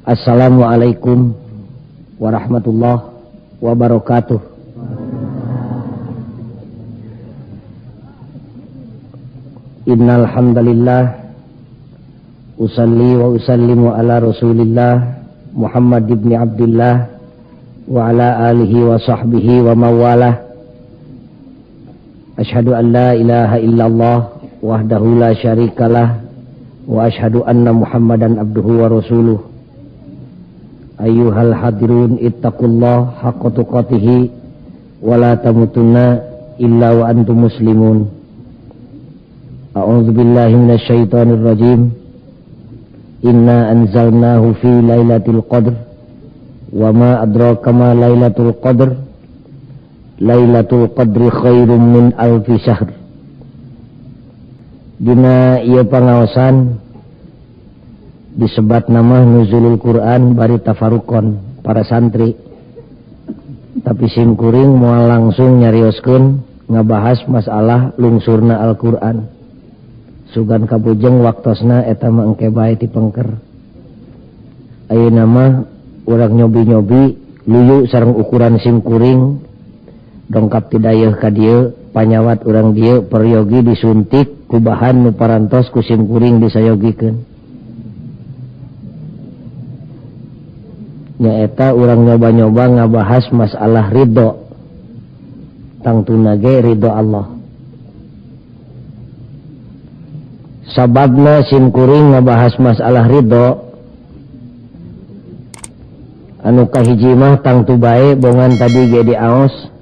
Assalamualaikum warahmatullahi wabarakatuh. Innal hamdalillah usalli wa usallimu ala Rasulillah Muhammad ibn Abdullah wa ala alihi wa sahbihi wa mawalah. Asyhadu an la ilaha illallah wahdahu la syarikalah wa asyhadu anna Muhammadan abduhu wa rasuluh. Ayyuhal hadirun ittaqullah haqqa tuqatih wa la tamutunna illa wa antum muslimun. A'udzu billahi minasyaitonir rajim. Inna anzalnahu fi lailatul qadr wa ma adraka ma lailatul qadr. Lailatul qadri khairum min alfi syahr. Dina ieu pangaosan disebat nama nuzulul Quran bari tafarukon para santri. Tapi simkuring moal langsung nyarioskeun ngabahas masalah lungsurna Al-Quran. Sugan kabujeng waktosna eta mah engke bae ti pengker. Ayeuna mah urang nyobi-nyobi luyu sareng ukuran simkuring dongkap ti dayeuh ka dieu panyawat urang dieu peryogi disuntik ku bahan nu parantos ku simkuring disayogikeun. Nyaeta urang nyoba-nyoba ngabahas masalah ridho. Tangtuna ge ridho Allah. Sababna simkuring ngabahas masalah ridho anu kahiji mah tangtu bae bongan tadi ge diaos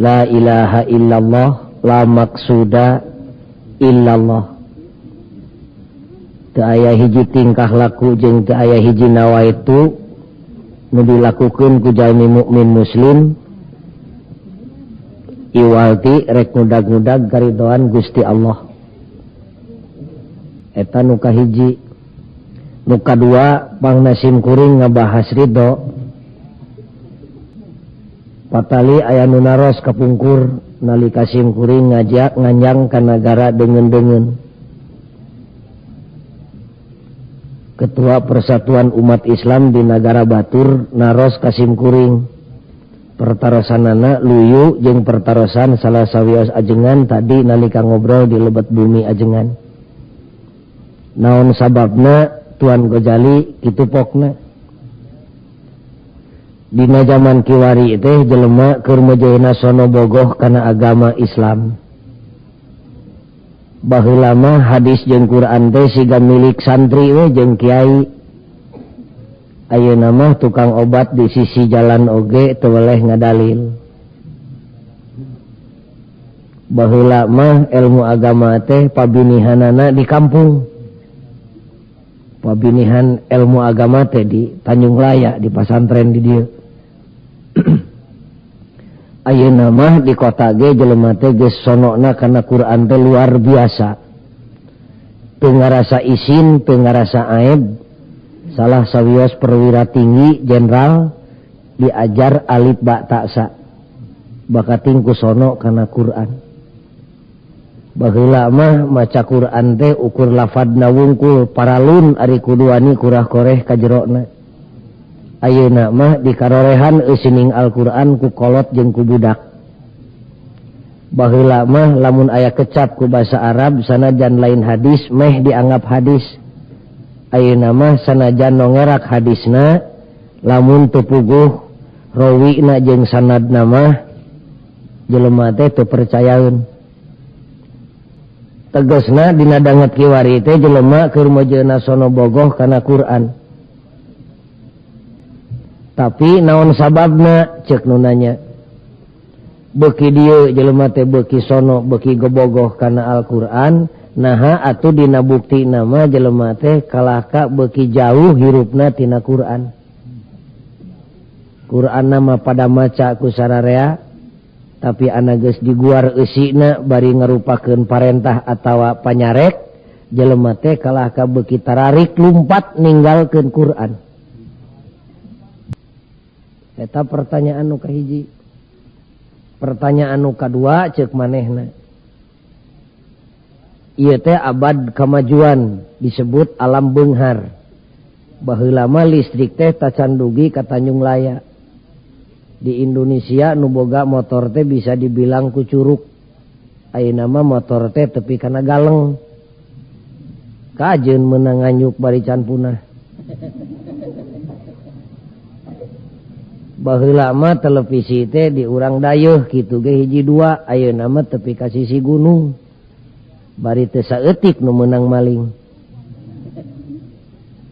la ilaha illallah la maksuda illallah. Teu aya hiji tingkah laku jeung teu aya hiji nawaitu nu dilakukeun ku jalmi mukmin muslim iwalti rek ngudag-ngudag karidoan Gusti Allah. Eta nu kahiji. Nu kadua pangna simkuring ngabahas ridho. Patali aya nu naros kapungkur nalika simkuring ngajak nganjang ka nagara deungeun-deungeun. Ketua Persatuan Umat Islam di Nagara Batur naros ka simkuring. Pertarosanana luyu jeung pertarosan salah sawios ajengan tadi nalika ngobrol di lebet bumi ajengan. Naon sababna Tuan Gojali kitu pokna. Dina zaman kiwari teh jelema keur meujeuhna sono bogoh kana agama Islam. Baheula mah hadis jeung Quran teh siga milik santri we jeung kiai. Ayeuna mah tukang obat di sisi jalan oge teu weleh ngadalil. Baheula mah ilmu agama teh pabinihanana di kampung. Pabinihan ilmu agama teh di Tanjung Raya di pasantren di dieu. Ayeuna mah di kota ge jelema teh geus sonokna kana Quran teh luar biasa. Teu ngarasa isin, teu ngarasa aib. Salah sawios perwira tinggi jenderal diajar alif ba ta sa. Bakating ku sono kana Quran. Baheula mah maca Quran teh ukur lafadna wungkul paralun ari kuduani kurah koreh ka jerona. Ayeuna mah dikarorehan eusining Al-Qur'an ku kolot jeung ku budak. Baheula mah lamun aya kecap ku basa Arab sanajan lain hadis meh dianggap hadis. Ayeuna mah sanajan nongerak hadisna lamun teu puguh rawina jeung sanadna mah jelema teh teu percayaeun. Tegasna dina danget kiwari teh jelema keur meujeuhna sono bogoh kana Quran. Tapi naon sababna ceuk nu nanya. Beuki dieu jelema teh beuki sono beuki gebogoh kana Al-Qur'an, naha atuh dina bukti nama jelema teh kalahka beuki jauh hirupna tina Quran. Quran nama pada maca ku sararea tapi ana geus diguar eusina bari ngarupakeun parentah atawa panyarek jelema teh kalahka beuki tararik lumpat ninggalkeun Quran. Eta pertanyaan nu kahiji. Pertanyaan nu kadua ceuk manehna. Ieu teh abad kamajuan disebut alam beunghar. Baheula mah listrik teh tacan dugi ka Tanjung Laya. Di Indonesia nu boga motor teh bisa dibilang ku curug. Ayeuna mah motor teh tepi kana galeng. Kajeun meunang nganyuk bari can punah. Baheula mah televisi teh di urang dayeuh kitu ge hiji dua, ayeuna mah tepi ka sisi gunung. Bari teu saeutik nu meunang maling.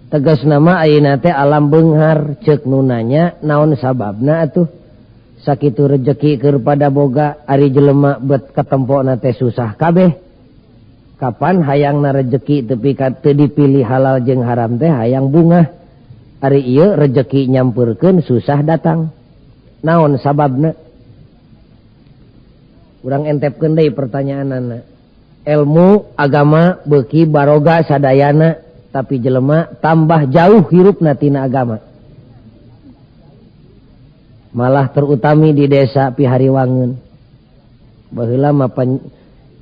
Tegasna mah ayeuna teh alam beunghar, ceuk nu nanya naon sababna atuh? Sakitu rejeki keur pada boga ari jelema bet katempona teh susah kabeh. Kapan hayangna rejeki tepi ka teu dipilih halal jeung haram teh hayang bungah. Ari ieu rejeki nyampeurkeun susah datang. Naon sababna? Urang entepkeun deui pertanyaanana. Ilmu agama beuki baroga sadayana, tapi jelema tambah jauh hirupna tina agama. Malah terutami di desa Pihariwangeun. Baheula mah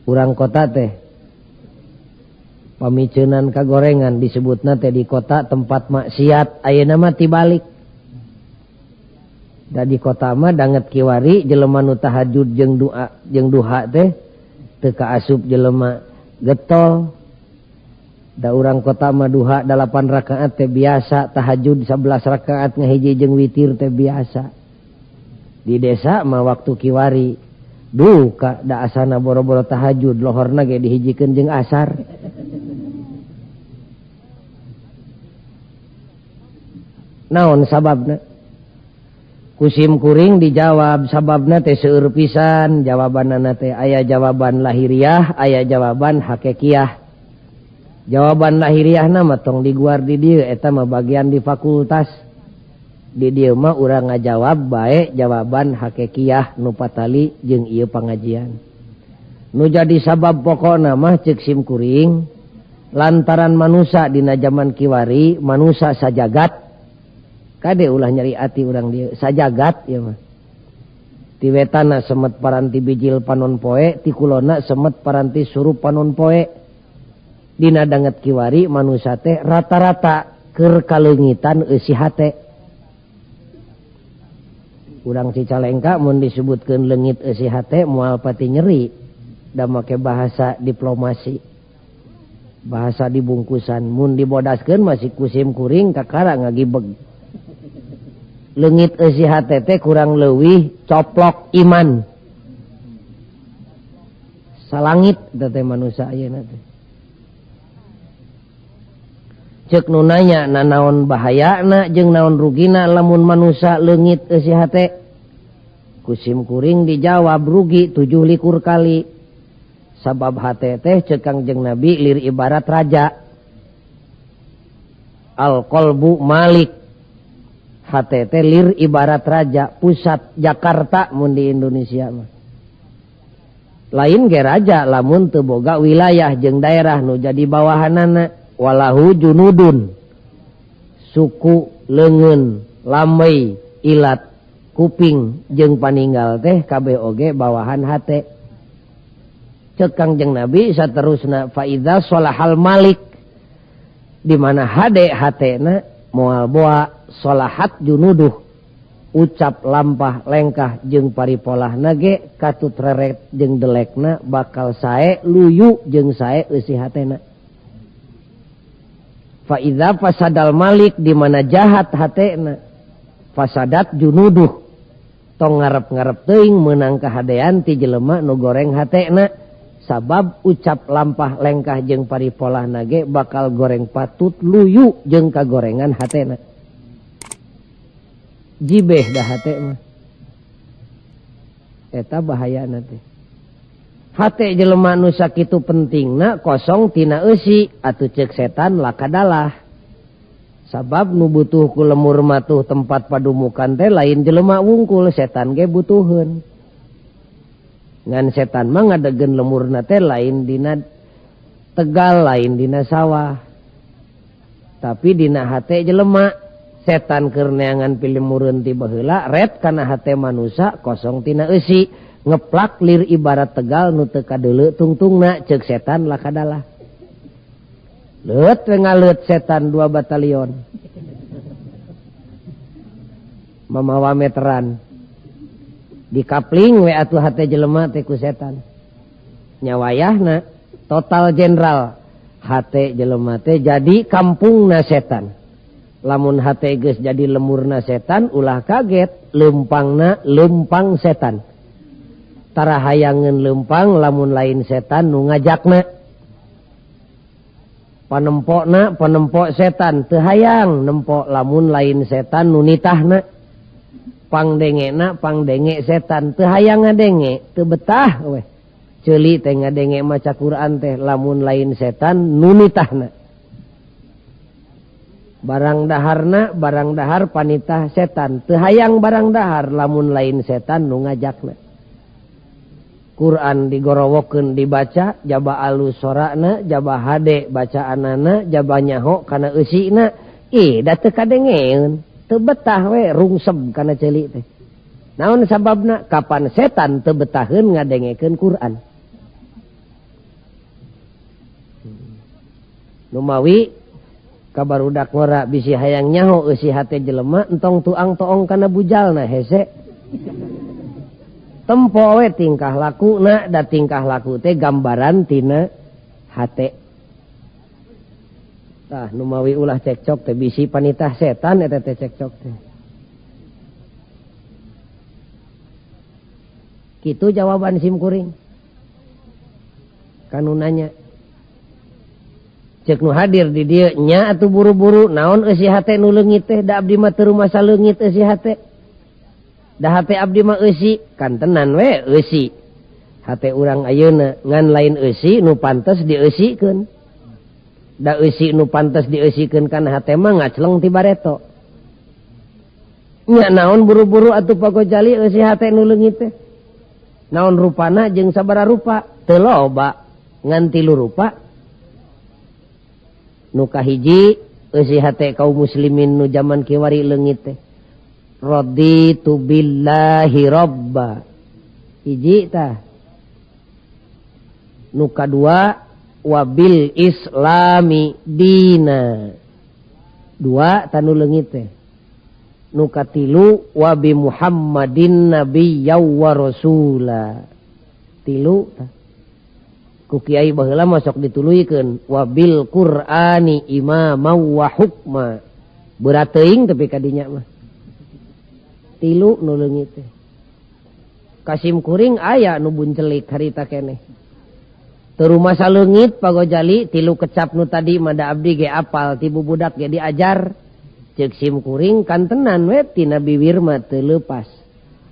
urang kota teh pamiceunan kagorengan disebutna teh di kota tempat maksiat, ayeuna mah tibalik. Da di kota mah danget kiwari jelema nu tahajud jeung doa jeung duha teh teu kaasup jelema getol. Da urang kota mah duha 8 rakaat teh biasa, tahajud 11 rakaat ngahiji jeung witir teh biasa. Di desa mah waktu kiwari duka da asana boro-boro tahajud lohorna ge dihijikeun jeung asar. Naon sababna? Kusim kuring dijawab sababna teh seueur pisan, jawabanana teh aya jawaban lahiriah, aya jawaban hakikiah. Jawaban lahiriahna mah tong diguar di dieu, eta mah bagian di fakultas. Di dieu mah urang ngajawab bae jawaban hakikiah nu patali jeung ieu pangajian. Nu jadi sabab pokona mah ceuk sim kuring lantaran manusa dina jaman kiwari manusa sajagat. Kade ulah nyeri ati urang dieu sajagat ieu mah. Ti wetana semet paranti bijil panon poe, ti kulona semet paranti surup panon poe. Dina danget kiwari manusa teh rata-rata keur kaleungitan eusi hate. Urang Cicalengka mun disebutkeun leungit eusi hate moal pati nyeri, da make bahasa diplomasi. Bahasa dibungkusan mun dibodaskeun masih kusim kuring kakara ngagibeg. Leungit eusi hate teh kurang leuwih coplok iman. Salangit teh manusa ayeuna teh. Ceuk nu nanya nanaon bahayana jeung naon rugina lamun manusa leungit eusi hate. Kusim kuring dijawab rugi 27 kali. Sabab hate teh ceuk Kangjeng Nabi lir ibarat raja. Al qalbu malik. Hate teh lir ibarat raja pusat Jakarta mun di Indonesia mah. Lain ge raja lamun teu boga wilayah jeung daerah nu jadi bawahanana. Walahu junudun, suku leungeun, lamei, ilat, kuping jeung paninggal teh kabeh oge bawahan hate. Ceuk Kangjeng Nabi saterusna faidza sholahal malik, di mana hade hatena moal boa sholahat junuduh, ucap lampah lengkah jeung paripolahna ge katut reret jeung delekna bakal sae luyu jeung sae eusi hatena. Fa idza fasadal malik, di mana jahat hatena fasadat junuduh, tong ngarep-ngarep teuing meunang kahadean ti jelema nu goreng hatena, sabab ucap lampah lengkah jeung paripolahna ge bakal goreng patut luyu jeung kagorengan hatena. Jibeh dah hate mah. Eta bahayana teh. Hate jelema nu sakitu pentingna kosong tina eusi atuh ceuk setan lakadalah. Sabab nu butuh ku lemur matuh tempat padumukan teh lain jelema wungkul, setan ge butuheun. Ngan setan mah ngadegen lemurna teh lain dina tegal, lain dina sawah. Tapi dina hate jelema. Setan keur neangan pilemureun ti baheula ret kana hate manusa kosong tina eusi, ngeplak lir ibarat tegal nu teu kadeuleu tungtungna, ceuk setan lakadalah. Leut we ngaleut setan 2 batalion. Mamawa meteran. Dikapling we atuh hate jelema teh ku setan. Nyawayahna total jenderal hate jelema teh jadi kampungna setan. Lamun hate geus jadi lemurna setan ulah kaget lempangna lempang setan. Tara hayangeun lempang lamun lain setan nu ngajakna. Panempokna panempok setan teu hayang nempok lamun lain setan nu nitahna. Pangdengena pangdenge setan teu hayang ngadenge teu betah weh. Ceuli teh ngadenge maca Quran teh lamun lain setan nu nitahna. Barang daharna barang dahar panitah setan teu hayang barang dahar lamun lain setan nu ngajakna. Quran digorowokeun dibaca jaba alus sorana jaba hade bacaanana jaba nyaho kana eusina ih da teu kadengeun teu betah we rungseb kana ceuli teh. Naon sababna? Kapan setan teu betaheun ngadengekeun Quran. Numawi kabarudak ngora bisi hayang nyaho eusi hate jelema entong tuang toong kana bujalna hese. Tempo we tingkah lakuna da tingkah laku teh gambaran tina hate. Tah numawi ulah cekcok teh bisi panitah setan eta teh cekcok teh. Kitu jawaban sim kuring. Kanu nanya. Cek nu hadir di dieu nya atuh buru-buru naon eusi hate nu leungit teh da abdi mah teu rumasa leungit eusi hate. Da hate abdi mah eusi kantenan we eusi. Hate urang ayeuna ngan lain eusi nu pantes dieusikeun. Da eusi nu pantes dieusikeun kana hate mah ngacleng ti bareto. Nya naon buru-buru atuh Pak Gojali eusi hate nu leungit teh. Naon rupana jeung sabaraha rupa? Teu loba ngan tilu rupa. Nu kahiji eusi hate kaum muslimin nu jaman kiwari leungit teh. Raditu billahi robba. Hiji tah. Nu kadua wabil islami dina. Dua tanu leungit teh. Nu katilu wabi Muhammadin nabiyya wa rasula. Tilu tah. Ku kiai baheula mah sok dituluykeun wabil Qur'ani imama wa hukma. Berat teuing tapi kadinya mah. Tilu nu leungit teh. Kasim kuring aya nu buncelik harita keneh. Teu rumasa leungit Pak Gojali tilu kecap nu tadi mah da abdi ge apal ti bubudak ge diajar. Ceuk sim kuring kantenan we tina biwir mah teu leupas.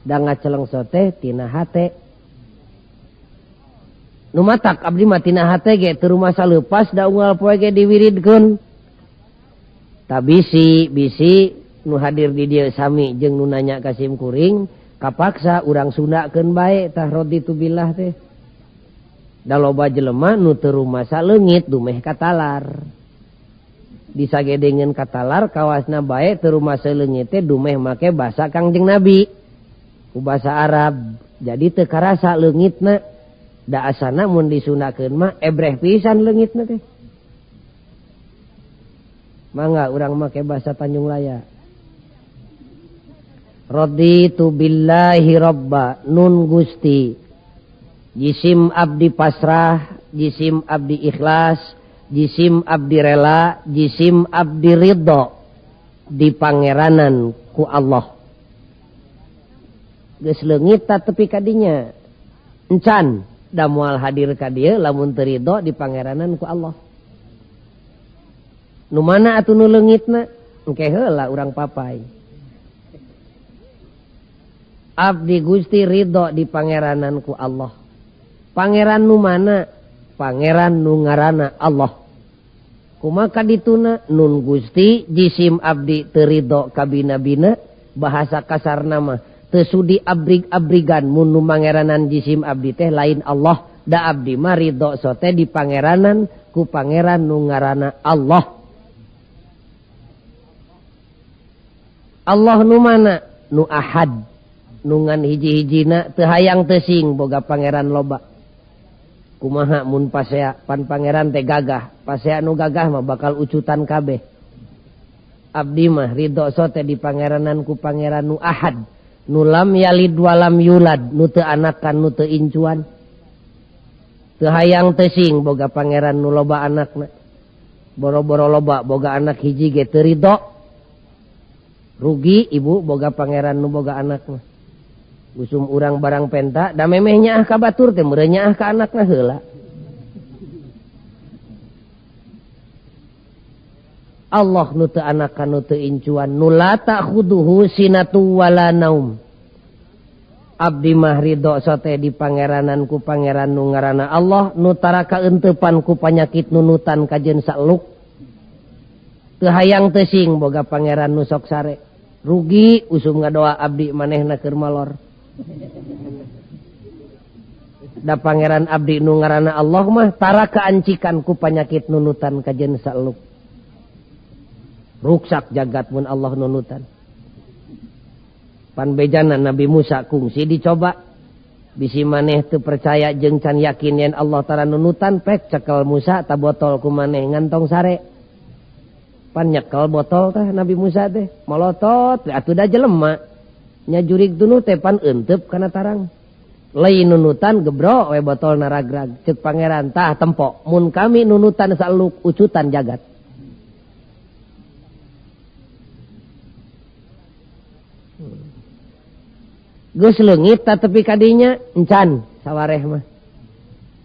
Da ngacelengso teh tina hate. Nu matak abdi mah tina hate ge teu rumasa leupas da unggal poe ge diwiridkeun. Ta bisi bisi nu hadir di dieu sami jeung nu nanya ka sim kuring kapaksa urang Sundakeun bae tah raditu billah teh. Da loba jelema nu teu rumasa leungit dumeh katalar. Disagedengeun katalar kawasna bae teu rumasa leungit teh dumeh make basa Kangjeng Nabi ku basa Arab. Jadi teu karasa leungitna. Da asana mun disundakeun mah ebreh pisan leungitna teh. Mangga urang make basa Tanjung Laya. Raditu billahi robba nun Gusti. Jisim abdi pasrah, jisim abdi ikhlas, jisim abdi rela, jisim abdi ridho di pangeranan ku Allah. Geus leungit ta tepi ka dinya. Encan da moal hadir ka dieu lamun teu ridho di pangeranan ku Allah. Nu mana atuh nu leungitna? Engke heula urang papai. Abdi Gusti ridho di pangeranan ku Allah. Pangeran nu mana? Pangeran nu ngaranna Allah. Kumaha dituna? Nun Gusti jisim abdi teu ridho ka bina-bina, bahasa kasarna mah teu sudi abrig-abrigan mun nu mangeranan jisim abdi teh lain Allah. Da abdi mah ridho sote di pangeranan ku pangeran nu ngaranna Allah. Allah nu mana? Nu ahad. Nungan hiji-hijina teu hayang teu sing boga pangeran loba. Kumaha mun pasea pan pangeran teh gagah, pasea nu gagah mah bakal ucutan kabeh. Abdi mah ridho sote di pangeranan ku pangeran nu ahad nu lam yalid walam yulad nu teu anakan nu teu incuan. Teu hayang teu sing boga pangeran nu loba anakna. Boro-boro loba boga anak hiji ge teu ridho. Rugi ibu boga pangeran nu boga anakna. Usum urang barang penta da memeh nyaah ka batur teh meureun nyaah ka anakna heula. Allah nu teu anakan nu teu incuan nu la ta'khuduhu sinatu wala naum. Abdi mah ridho sote di pangeranan ku pangeran nu ngaranna Allah nu tara kaeuntepan ku panyakit nunutan kajeun saeluk. Teu hayang teu sing boga pangeran nu sok sare. Rugi usum ngadoa abdi manehna keur malor. Da pangeran abdi nu ngaranna Allah mah tara kaancikan ku panyakit nunutan kajeun saeluk. Ruksak jagat mun Allah nunutan. Pan bejana Nabi Musa kungsi dicoba. Bisi maneh teu percaya jeung can yakin yen Allah tara nunutan pek cekel Musa ta botol ku maneh ngantong sare. Pan nyekel botol teh Nabi Musa teh molotot atuh da jelema. Nya jurig tunu teh pan euteup kana tarang. Lain nunutan gebro we botol naragrag ceuk pangeran tah tempo mun kami nunutan saluk ucutan jagat. Geus leungit ta tepi ka dinya encan sawareh mah.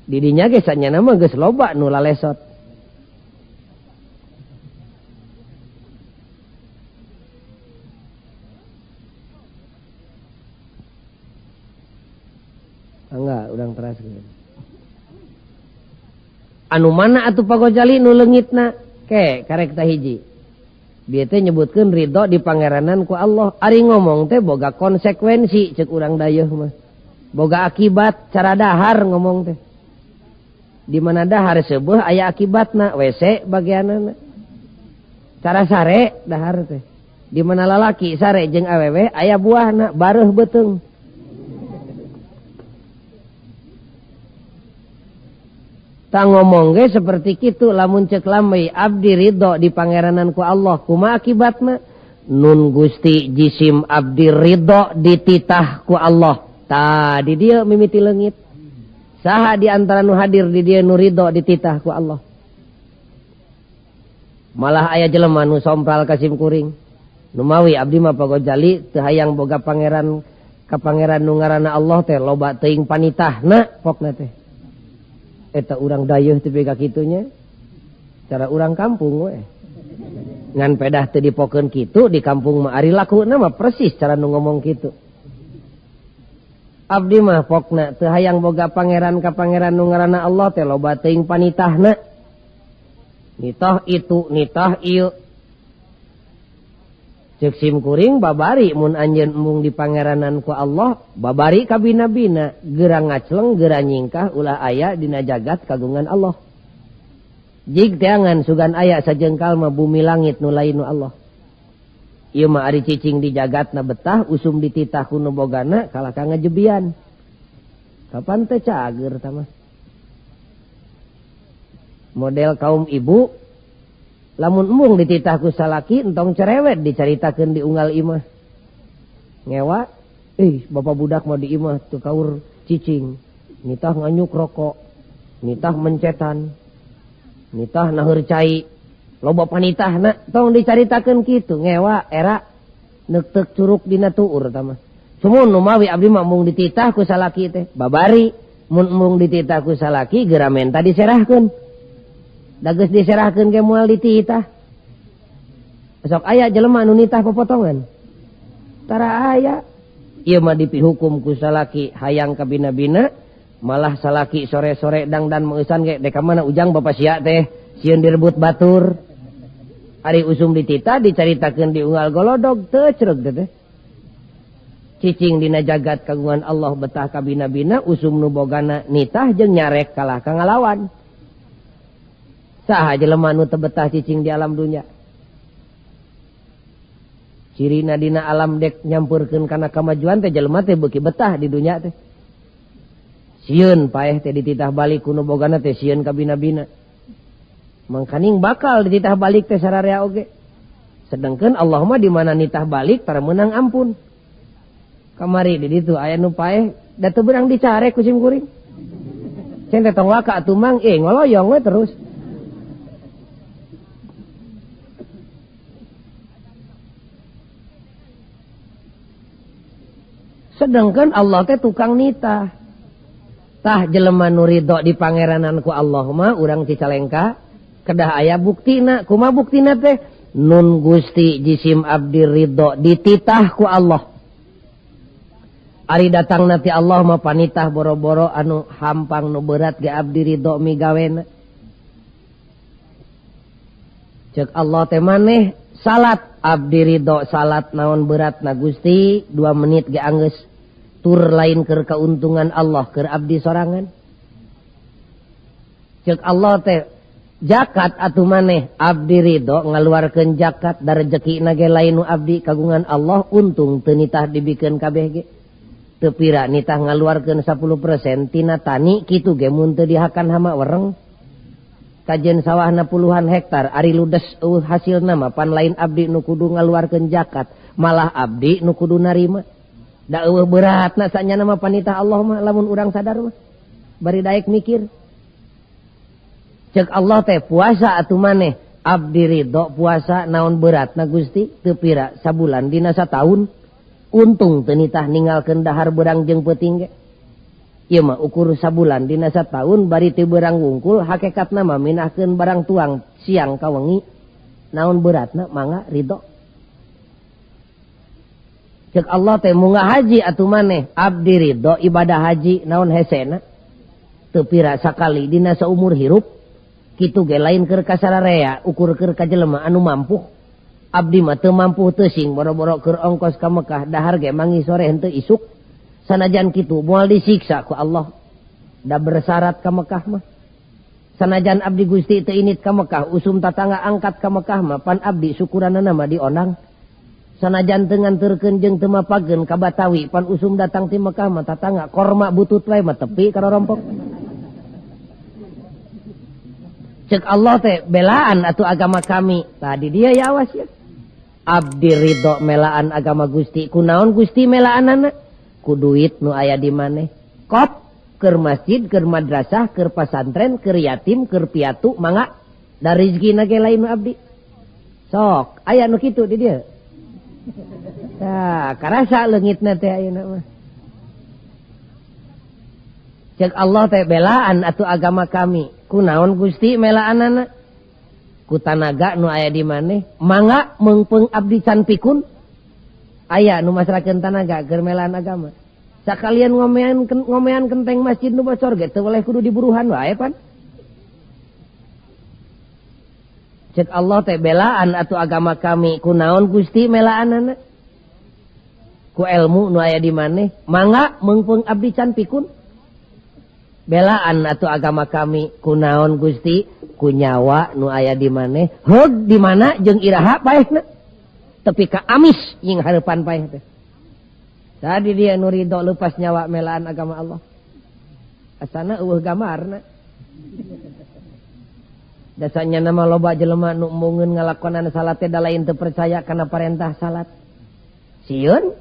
Di dinya ge sanyana mah geus loba nu lalesot. Enggak, urang teraskeun. Anu mana atuh Pak Gojali nu leungitna? Ke karek tah hiji. Bieu teh nyebutkeun ridho di pangeranan ku Allah. Ari ngomong teh boga konsekuensi ceuk urang dayeuh mah. Boga akibat cara dahar ngomong teh. Di mana dahar seubeuh aya akibatna WC bagianana. Cara sare dahar teh. Di mana lalaki sare jeung awewe aya buahna bareuh beuteung. Ta ngomong ge seperti kitu lamun ceuk lamai abdi ridho di pangeranan ku Allah kumaha akibatna nun Gusti jisim abdi ridho dititah ku Allah. Tah di dieu mimiti leungit. Saha di antara nu hadir di dieu nu ridho dititah ku Allah. Malah aya jelema nu sompral ka sim kuring. Nu mawi abdi mah Pagojali teu hayang boga pangeran ka pangeran nu ngaranna Allah teh loba teuing panitahna pokna teh. Eta urang dayeuh teu ka kitunya. Cara urang kampung we. Ngan pedah teu dipokeun kitu di kampung mah ari lakuna mah persis cara nu ngomong kitu. Abdi mah pokna teu hayang boga pangeran ka pangeran nu ngaranna Allah teh loba teuing panitahna. Nitah itu, nitah ieu. Ceuk sim kuring babari mun anjeun embung di pangeranan ku Allah, babari kabina-bina, geura ngacleng, geura nyingkah ulah aya dina jagat kagungan Allah. Jig teangan sugan aya sajengkal mah bumi langit nu lain nu Allah. Ieu mah ari cicing di jagatna betah, usum dititah ku nu bogana kalah ka ngajebian. Kapan teh cager tah mah. Model kaum ibu lamun embung dititah ku salaki entong cerewet dicaritakeun di unggal imah. Ngewa, bapak budak mah di imah teu kaur cicing. Nitah nganyuk rokok, nitah mencetan, nitah naheur cai. Loba panitahna tong dicaritakeun kitu ngewa era neukteuk curug dina tuur tah mah. Sumun nu mawi abdi mah embung dititah ku salaki teh babari, mun embung dititah ku salaki geura menta diserahkeun. Da geus diserahkeun ge moal dititah. Sok aya jelema nu nitah popotongan. Tara aya. Ieu mah dipihukum ku salaki hayang kabina-bina, malah salaki sore-sore dangdan meusan ge dek ka mana ujang bapa sia teh sieun direbut batur. Ari usum dititah dicaritakeun di unggal golodog teu cereg teh. Cicing dina jagat kagungan Allah betah kabina-bina usum nu bogana nitah jeung nyarek kalah ka ngalawan. Saha jelema nu teu betah cicing di alam dunya. Cirina dina alam dek nyampurkeun kana kamajuan teh jelema teh beuki betah di dunya teh. Sieun paeh teh dititah balik ku nu bogana teh sieun kabina-bina. Mangkaning bakal dititah balik teh sararea oge. Sedangkan Allah mah di mana nitah balik tara meunang ampun. Kamari di ditu aya nu paeh da teu beurang dicarek ku sim kuring. Ceng teh tong waka atuh mang, ngoloyong we terus. Sedangkan Allah teh tukang nitah. Tah jelema nu ridho di pangeranan ku Allah mah urang Cicalengka kedah aya buktina. Kumaha buktina teh? Nun Gusti jisim abdi ridho dititah ku Allah. Ari datang nanti Allah mah panitah boro-boro anu hampang nu berat ge abdi ridho migawena. Cek Allah teh maneh salat abdi ridho salat naon berat na Gusti 2 menit ge anggeus tur lain keur keuntungan Allah keur abdi sorangan. Cek Allah teh zakat atuh maneh abdi ridho ngaluarkeun zakat da rejekina ge lain nu abdi kagungan Allah untung teu nitah dibikeun kabeh ge. Teu pira nitah ngaluarkeun 10% tina tani kitu ge mun teu dihakan hama wereng. Kajen sawahna puluhan hektar ari ludes eueuh hasilna mah pan lain abdi nu kudu ngaluarkeun zakat malah abdi nu kudu narima. Da eueuh beratna sanyana mah panitah Allah mah lamun urang sadar mah. Bari daek mikir. Cek Allah teh puasa atuh maneh abdi ridho puasa naon beratna Gusti teu pira sabulan dina sataun untung teu nitah ninggalkeun dahar beurang jeung peuting ge. Ieu mah ukur sabulan dina sataun bari teu beurang wungkul hakikatna mah minahkeun barang tuang siang ka wengi naon beratna mangga ridho. Cek Allah teh munggah haji atuh maneh abdi ridho ibadah haji naon hesena teu pira sakali dina saumur hirup kitu ge lain keur kasararea ukur keur ka jelema anu mampu. Abdi mah teu mampu teu sing boro-boro keur ongkos ka Mekah dahar ge mangi sore henteu isuk. Sanajan kitu moal disiksa ku Allah da bersyarat ka Mekah mah. Sanajan abdi Gusti teu init ka Mekah usum tatangga angkat ka Mekah mah pan abdi syukuranana mah dionang. Sanajan teu nganterkeun jeung teu mapageun ka Batawi pan usum datang ti Mekah mah tatangga korma butut wae mah tepi ka rorompok. Cek Allah teh belaan atuh agama kami. Tadi dia ya awas ya. Abdi ridho melaan agama Gusti. Kunaon Gusti melaanana? Ku duit nu aya di maneh. Kop keur masjid, keur madrasah, keur pasantren, keur yatim, keur piatu, mangga da rezekina ge lain nu abdi. Sok, aya nu kitu di dieu. Tah, karasa leungitna teh ayeuna mah. Cek Allah teh belaan atuh agama kami. Kunaon Gusti melaanana? Ku tanaga nu aya di maneh, mangga meungpeung abdi can pikun. Aya nu masrakeun tanaga keur melaan agama. Sakalian ngomean kenteng masjid nu bocor ge teu weleh kudu diburuhan wae pan. Cek Allah teh belaan atuh agama kami. Kunaon Gusti melaanana? Ku ilmu nu aya di maneh, mangga meungpeung abdi can pikun. Belaan atuh agama kami. Kunaon Gusti? Ku nyawa nu aya di maneh, heug di mana jeung iraha paehna. Tepi ka amis jeung hareupan paeh teh. Tadi dia nu ridho lepas nyawa melaan agama Allah. Asana eueuh gambarna. Dasanya nama loba jelema nu embungeun ngalakonan salat teh da lain teu percaya kana parentah salat. Sieun?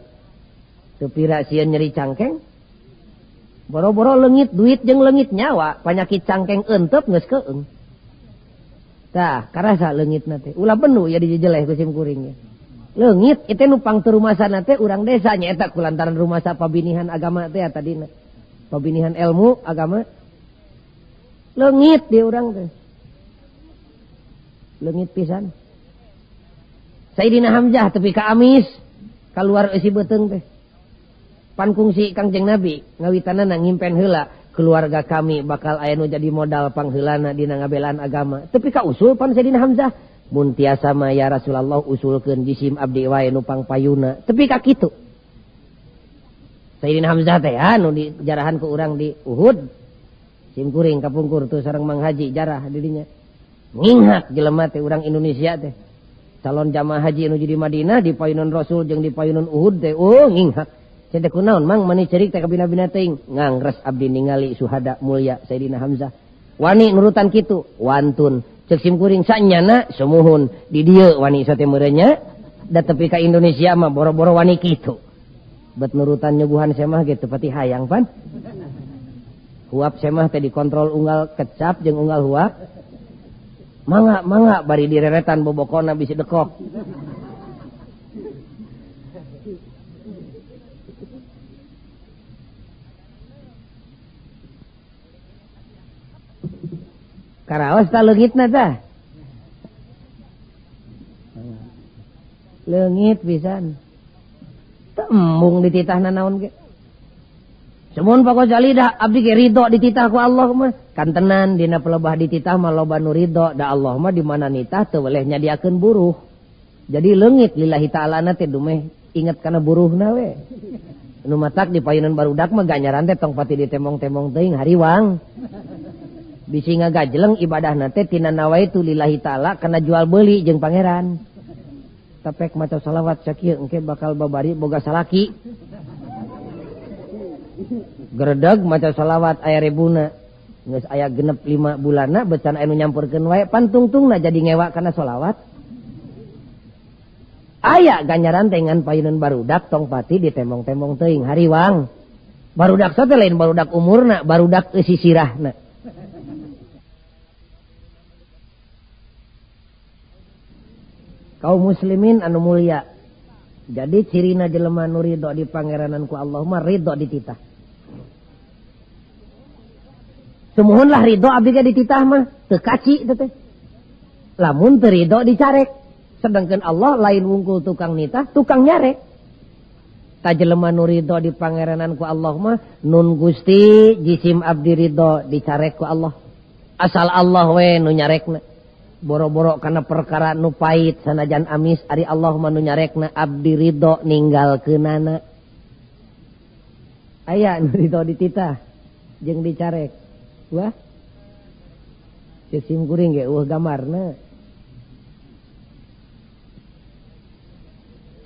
Teu pira sieun nyeri cangkeng. Boro-boro leungit duit jeung leungit nyawa, panyakit cangkeng eentep geus keung. Tah, karasa leungitna teh. Ulah bendu ya dijejeleh ku sim kuring ge. Leungit ieu teh nu pangteu rumasana teh urang desa nyaeta kulantaran rumasa pabinihan agama teh tadina. Pabinihan ilmu agama. Leungit di urang teh. Leungit pisan. Sayyidina Hamzah tepi ka amis kaluar eusi beuteung teh. Pan kungsi Kangjeng Nabi ngawitanana ngimpen heula keluarga kami bakal aya nu jadi modal pangheulana dina ngabelaan agama. Tepi ka usul pan Sayyidina Hamzah mun tiasa mah ya Rasulullah usulkeun jisim abdi wae nu pangpayuna. Tepi ka kitu. Sayyidina Hamzah teh anu dijarahan ku urang di Uhud. Sim kuring kapungkur tuh sareng Mang Haji jarah dirinya. Nginghak jelema teh urang Indonesia teh. Calon jamaah haji nu di Madinah di payunan Rasul jeung di payunan Uhud teh oh nginghak. Cek teh kunaon Mang mani cerik teh kabina-bina teuing ngangres abdi ningali suhada mulia Sayyidina Hamzah. Wani nurutan kitu wantun Cek sim kuring sanyana sumuhun di dieu wani sate meureunnya da tepi ka Indonesia mah boro-boro wani kitu. Bet nurutan nyuguhan semah ge teu pati hayang pan. Huap semah teh dikontrol unggal kecap jeung unggal huap. Mangga mangga bari direretan bobokona bisi dekok. Karaos ta leungitna tah. Leungit pisan. Teu embung dititahna naon ge. Semun Pak Ghazali dah abdi ge ridho dititah ku Allah mah. Kantenan dina pelebah dititah mah loba nu ridho da Allah mah di mana nitah teu weleh nyadiakeun buruh. Jadi leungit lillahi ta'ala na teh dumeh inget kana buruhna we. Nu matak di payunan barudak mah ganjaran teh tong pati ditembong-tembong teuing hariwang. Bisi ngagajleng ibadahna teh tina nawaitu lillahi ta'ala kana jual beuli jeung pangeran. Tapek maca salawat sakieu engke bakal babari boga salaki. Gredeg maca salawat aya rebuna. Geus aya genep 5 bulanna becan aya nu nyampurkeun wae pantungtungna jadi ngewa kana salawat. Aya ganjaran teh ngan payunan barudak tong pati ditembong-tembong teuing hariwang. Barudak teh lain barudak umurna, barudak eusi sirahna. Kaum muslimin anu mulia. Jadi cirina jelema nu ridho di pangeranan ku Allah mah ridho dititah. Sumuhunlah ridho abdi ge dititah mah teu kaci teh teh. Lamun teu ridho dicarek. Sedangkan Allah lain wungkul tukang nitah, tukang nyarek. Ta jelema nu ridho di pangeranan ku Allah mah nun Gusti jisim abdi ridho dicarek ku Allah. Asal Allah we nu nyarekna. Boro-boro kana perkara nu pahit sanajan amis ari Allah mah nu nyarekna abdi ridho ninggalkeunana. Aya nu ridho dititah jeung dicarek. Wah. Cek sim kuring ge eueuh gambarna.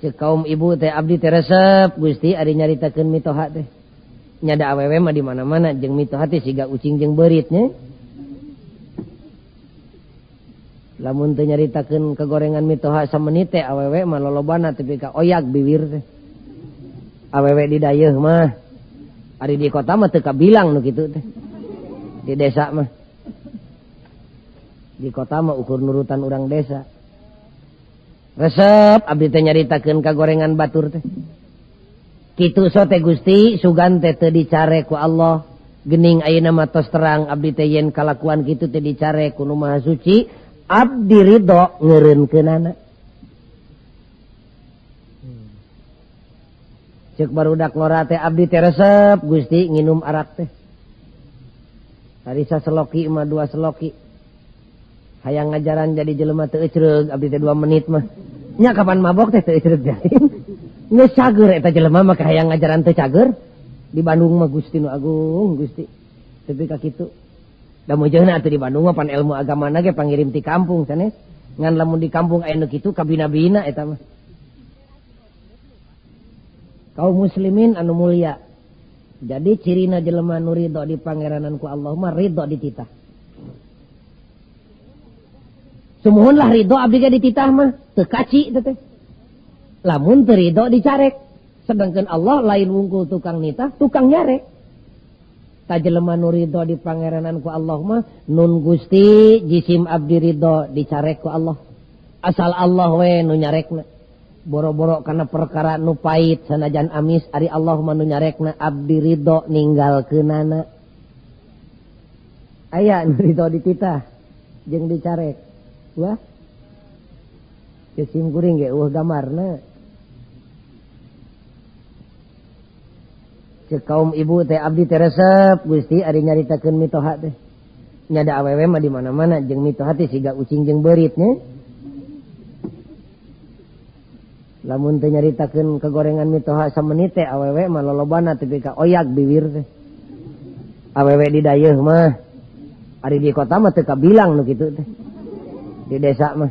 Cek kaum ibu teh abdi teh resep Gusti ari nyaritakeun mitoha teh. Nya da awewe mah di mana-mana jeung mitoha teh siga ucing jeung beurit nya. Lamun teu nyaritakeun kegorengan mitoha samenit teh awewe mah lolobana tepi ka oyak biwir teh. Awewe di dayeuh mah. Ari di kota mah teu kabilang nu kitu teh. Di desa mah. Di kota mah ukur nurutan urang desa. Resep abdi teh nyaritakeun kagorengan batur teh. Kitu so teh Gusti sugan teh teu dicare ku Allah. Geuning ayeuna mah tos terang abdi teh yen kalakuan kitu teh dicare ku Nu Maha Suci. Abdi ridho ngeureunkeunana. Ceuk barudak lora teh abdi teh resep Gusti nginum arak teh. Tadi saseloki mah 2 seloki. Hayang ngajaran jadi jelema teu ecreug abdi teh 2 menit mah. Nya kapan mabok teh teu ecreug jaring. Geus cager eta jelema mah hayang ngajaran teu cager. Di Bandung mah Gusti nu agung Gusti. Tepi ka kitu. Da meujeuna atuh di Bandung mah pan ilmu agamana ge pangirim ti kampung sanes. Ngan lamun di kampung aya nu kitu kabina-bina eta mah. Kaum muslimin anu mulia. Jadi cirina jelema nu ridho di pangeranan ku Allah mah ridho dititah. Sumuhunlah ridho abdi ge dititah mah teu kaci teh teh. Lamun teu ridho dicarek. Sedangkan Allah lain wungkul tukang nitah, tukang nyarek. Ta jelema nu ridho di pangeranan ku Allah mah nun Gusti jisim abdi ridho dicarek ku Allah. Asal Allah we nu nyarekna. Boro-boro kana perkara nu pahit sanajan amis ari Allah mah nu nyarekna abdi ridho ninggalkeunana. Aya nu ridho dititah jeung dicarek. Wah. Cek sim kuring ge eueuh gambarna. Cek kaum ibu teh abdi teh resep Gusti ari nyaritakeun mitoha teh. Nya da awewe mah di mana-mana jeung mitoha teh siga ucing jeung beurit nya. Lamun teu nyaritakeun kegorengan mitoha samenit teh awewe mah lolobana tepi ka oyak biwir teh. Awewe di dayeuh mah. Ari di kota mah teu kabilang nu kitu teh. Di desa mah.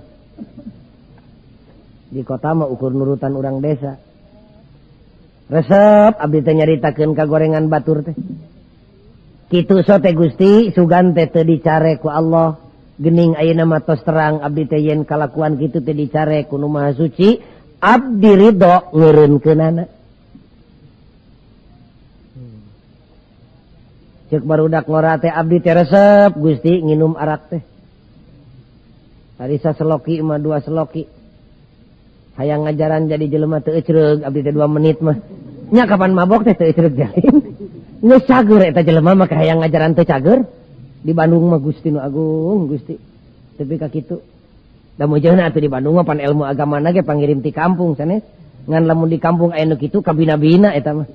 Di kota mah ukur nurutan urang desa. Resep abdi teh nyaritakeun kagorengan batur teh. Kitu so teh Gusti sugan teh teu dicare ku Allah. Gening ayeuna mah tos terang abdi teh yen kalakuan kitu teh dicarek ku Nu Maha Suci, abdi ridho ngeureunkeunana. Cek barudak ngora teh abdi teh resep Gusti nginum arak teh. Tadi saseloki mah 2 seloki. Hayang ngajaran jadi jelema teu ecreug abdi teh 2 menit mah. Nya kapan mabok teh teu ecreug jalin. Geus cager eta jelema mah hayang ngajaran teu cager. Di Bandung mah Gusti nu agung Gusti. Tapi ka kitu. Da mujeuhna atuh di Bandung mah pan ilmu agamana ge pangirim ti kampung sanes. Ngan lamun di kampung aya nu kitu kabina-bina eta mah.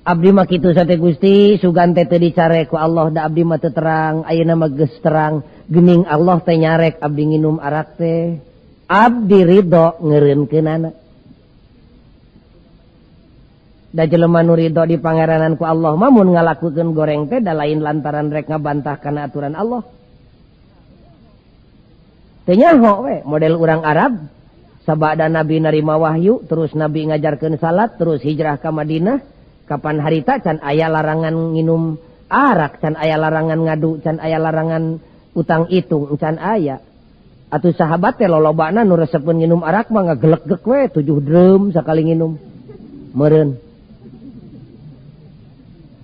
Abdi mah kitu sate Gusti, sugan teh teu dicarek ku Allah da abdi mah teu terang, ayeuna mah geus terang. Geuning Allah teh nyarek abdi nginum arak teh. Abdi ridho ngeureunkeunana. Da jelema nu ridho di pangeranan ku Allah mah mun ngalakukeun goreng teh da lain lantaran rek ngabantah kana aturan Allah. Teu nyaho we model urang Arab sabada Nabi narima wahyu terus Nabi ngajarkeun salat terus hijrah ka Madinah kapan harita can aya larangan nginum arak, can aya larangan ngadu, can aya larangan utang itung, can aya. Atuh sahabat teh lolobana nu resepeun nginum arak mah ngagelegeg we 7 drum sakali nginum. Meureun.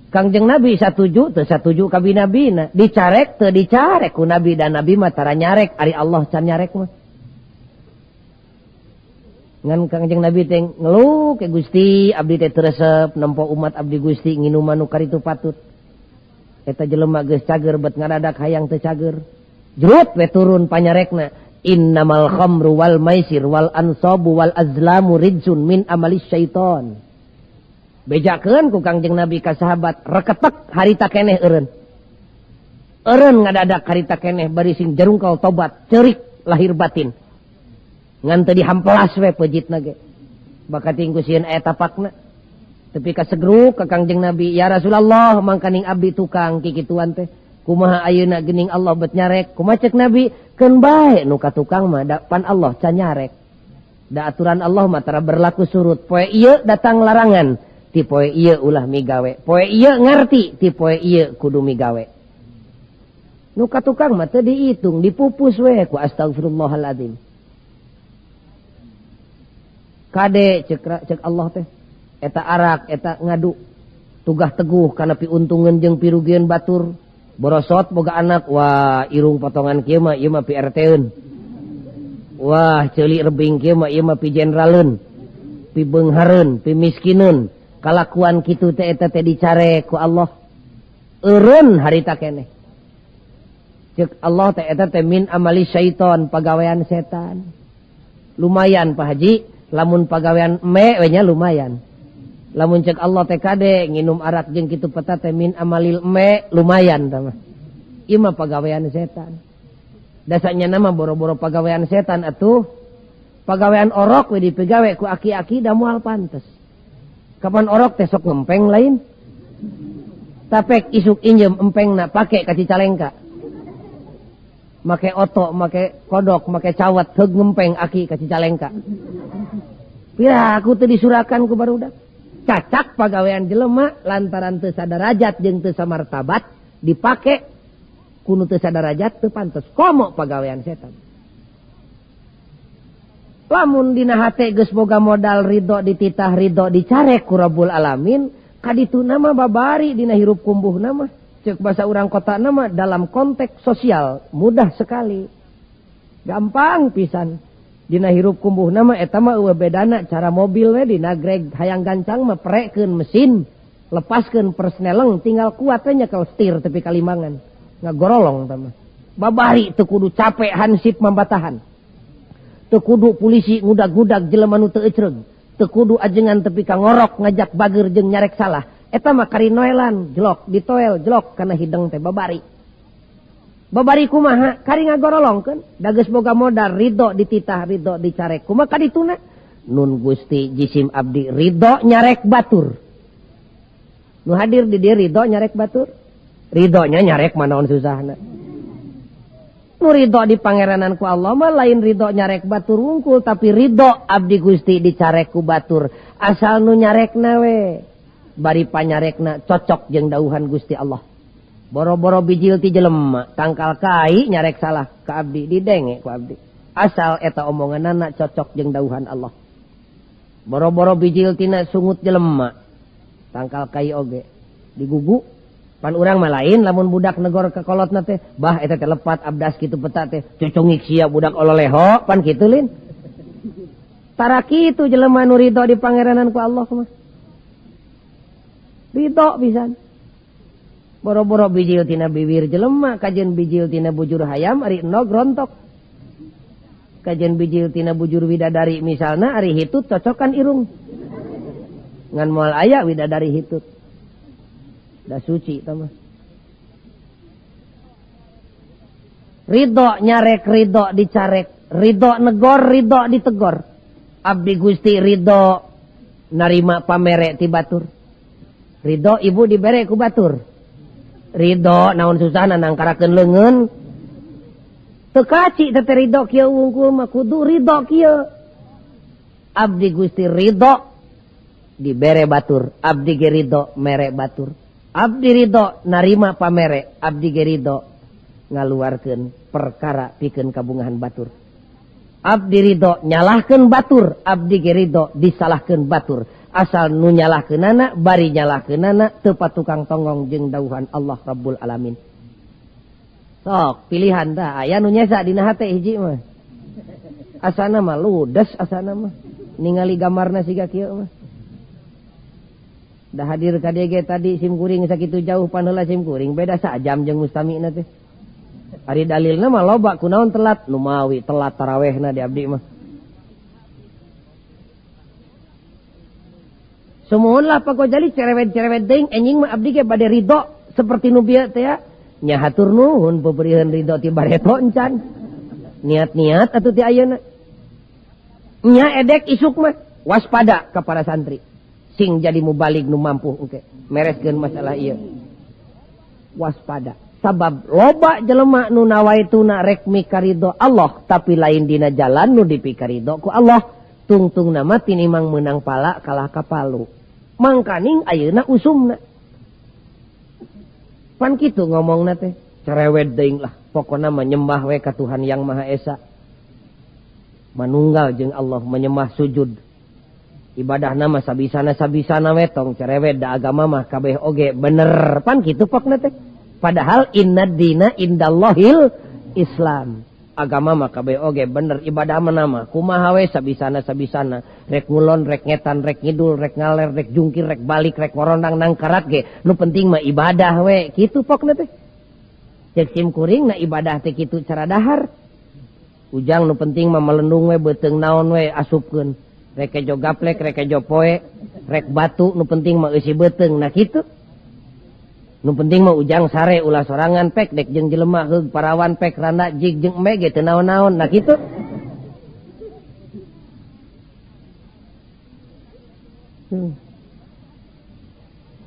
Kangjeng Nabi satuju teu satuju ka bina-bina, dicarek teu dicarek ku Nabi dan Nabi mah tara nyarek ari Allah can nyarek mah. Ngan Kangjeng Nabi teh ngeluh ke Gusti abdi teh teu resep nempo umat abdi Gusti nginuman nu karitu patut. Eta jelema geus cager bet ngadadak hayang teu cager. Jrut we turun panyarekna innamal khamru wal maisir wal ansabu wal azlamu rijsun min amalis syaiton. Bejakeun ku Kangjeng Nabi ka sahabat reketek harita keneh eureun. Eureun ngadadak harita keneh bari sing jarungkal tobat ceurik lahir batin. Ngan teu dihampelas we pejitna ge. Bakating ku sieun aya tapakna. Tepi ka segruk ka Kangjeng Nabi, ya Rasulullah mangkaning abdi tukang kikituan teh. Kumaha ayeuna geuning Allah bet nyarek? Kumaha cek Nabi? Keun bae nu ka tukang mah da pan Allah can nyarek. Da aturan Allah mah tara berlaku surut. Poe ieu datang larangan, ti poe ieu ulah migawe. Poe ieu ngarti, ti poe ieu kudu migawe. Nu ka tukang mah teu diitung, dipupus we ku astagfirullahaladzim. Kade cek Allah teh eta arak eta ngadu tugah teguh kana piuntungeun jeung pirugieun batur borosot boga anak wah irung potongan kieu mah ieu mah pi R T-eun wah ceuli rebing kieu mah ieu mah pi jenderaleun pi beunghareun pi miskineun kalakuan kitu teh eta teh dicarek ku Allah eureun harita keneh cek Allah teh eta teh min amali syaiton pagawean setan lumayan Pak Haji lamun pagawean me we nya lumayan. Lamun cek Allah teh kade nginum arak jeung kitu peta teh min amalil me lumayan tah mah. Ieu mah pagawean setan. Dasanya nama boro-boro pagawean setan atuh. Pagawean orok we dipigawe ku aki-aki da moal pantes. Kapan orok teh sok ngempeng lain? Tapek isuk injem empengna pake ka Cicalengka. Make oto, make kodok, make cawat heug ngempeng aki ka Cicalengka. Pira aku teu disurakan ku barudak. Cacak pagawean jelema lantaran teu sadarajat jeung teu samartabat dipake ku nu teu sadarajat teu pantes komo pagawean setan. Lamun dina hate geus boga modal ridho dititah ridho dicarek ku Rabbul Alamin kadituna mah babari dina hirup kumbuhna mah cek bahasa urang kota na mah dalam konteks sosial mudah sekali gampang pisan. Dina hirup kumbuh nama eta mah eueuh bedana cara mobil we dina greg hayang gancang mah prekeun mesin lepaskeun persneleng tinggal kuat we nyekel setir tepi kalimangan ngagorolong tah mah babari teu kudu capek hansip mambatahan teu kudu polisi ngudag-ngudag jelema nu teu ecreug teu kudu ajengan tepi ka ngorok ngajak bager jeung nyarek salah eta mah kari noelan jelok ditoel jelok kana hideng teh babari. Babari kumaha kari ngagorolongkeun da geus boga modal ridho dititah ridho dicarek kumaha kadituna nun Gusti jisim abdi ridho nyarek batur nu hadir di dieu ridho nyarek batur ridhonya nyarek mah naon susahna nu ridho di pangeranan ku Allah mah lain ridho nyarek batur wungkul tapi ridho abdi Gusti dicarek ku batur asal nu nyarekna we bari panyarekna cocok jeung dauhan Gusti Allah. Boro-boro bijil ti jelema tangkal kai nyarek salah ka abdi didenge ku abdi. Asal eta omonganana cocok jeung dauhan Allah. Boro-boro bijil tina sungut jelema tangkal kai oge digugu. Pan urang mah lain lamun budak negor ka kolotna teh, bah eta teh lepat abdas kitu peta teh, cocongik sia budak ololeho pan kitu lin. Tara kitu jelema nu ridho di pangeranan ku Allah mah. Ridho pisan. Boro-boro bijil tina bibir jelema kajen bijil tina bujur hayam ari endog rontok. Kajen bijil tina bujur widadari misalna ari hitut cocokan irung. Ngan moal aya widadari hitut. Da suci tah mah. Ridho nyarek, ridho dicarek, ridho negor, ridho ditegor. Abdi Gusti ridho narima pamere ti batur. Ridho ibu dibere ku batur. Ridho naon susahna nangkarakeun leungeun. Teu kaci teh ridho kieu wungkul mah kudu ridho kieu. Abdi Gusti ridho dibere batur, abdi ge ridho mere batur. Abdi ridho narima pamere, abdi ge ridho ngaluarkeun perkara pikeun kabungahan batur. Abdi ridho nyalahkeun batur, abdi ge ridho disalahkeun batur. Asal nu nyalahkeunana bari nyalahkeunana teu patukang tonggong jeung dauhan Allah Rabbul Alamin. Sok pilihan tah aya nu nyesa dina hate hiji mah. Asana mah ludes asana mah ningali gambarna siga kieu mah. Dah hadir ka dieu ge tadi sim kuring sakitu jauh panheula sim kuring beda sajam jeung mustamina teh. Ari dalilna mah loba kunaon telat nu mawi telat tarawehna di abdi mah. Sumuhunlah Pak Gojali cerewet-cerewet deing enjing mah abdi ge bade ridho seperti nu bieu teh ya. Nya hatur nuhun peupeuriheun ridho ti bareto encan. Niat-niat atuh ti ayeuna. Nya edek isuk mah waspada ka para santri. Sing jadi mubalig nu mampu engke mereskeun masalah ieu. Waspada. Sabab loba jelema nu nawaituna rek mikaridho Allah tapi lain dina jalan nu dipikaridho ku Allah. Tungtungna mah tinimang meunang pala kalah ka palu. Mangkaning ayeuna usumna. Pan kitu ngomongna teh, cerewet deing lah, pokona mah nyembah we ka Tuhan Yang Maha Esa. Manunggal jeung Allah menyembah sujud. Ibadahna mah sabisana-sabisana we tong cerewet da agama mah kabeh oge bener. Pan kitu pokna teh. Padahal inna dina indallahil Islam. Agama mah kabeh oge bener, ibadah mah nama kumaha we sabisana-sabisana, rek ngulon, rek ngetan, rek ngidul, rek ngaler, rek jungkir, rek balik, rek ngorondang nangkarat ge, nu penting mah ibadah we, kitu pokna teh. Cek sim kuring na ibadah teh kitu cara dahar. Ujang nu penting mah melendung we beuteung naon we asupkeun. Rek kejo gaplek, rek kejo poe, rek batu nu penting mah eusi beuteung, nah kitu. Nu penting mah ujang sare ulah sorangan pek dek jeung jelema heug parawan pek randa jig jeung embe ge teu naon-naon, nah kitu.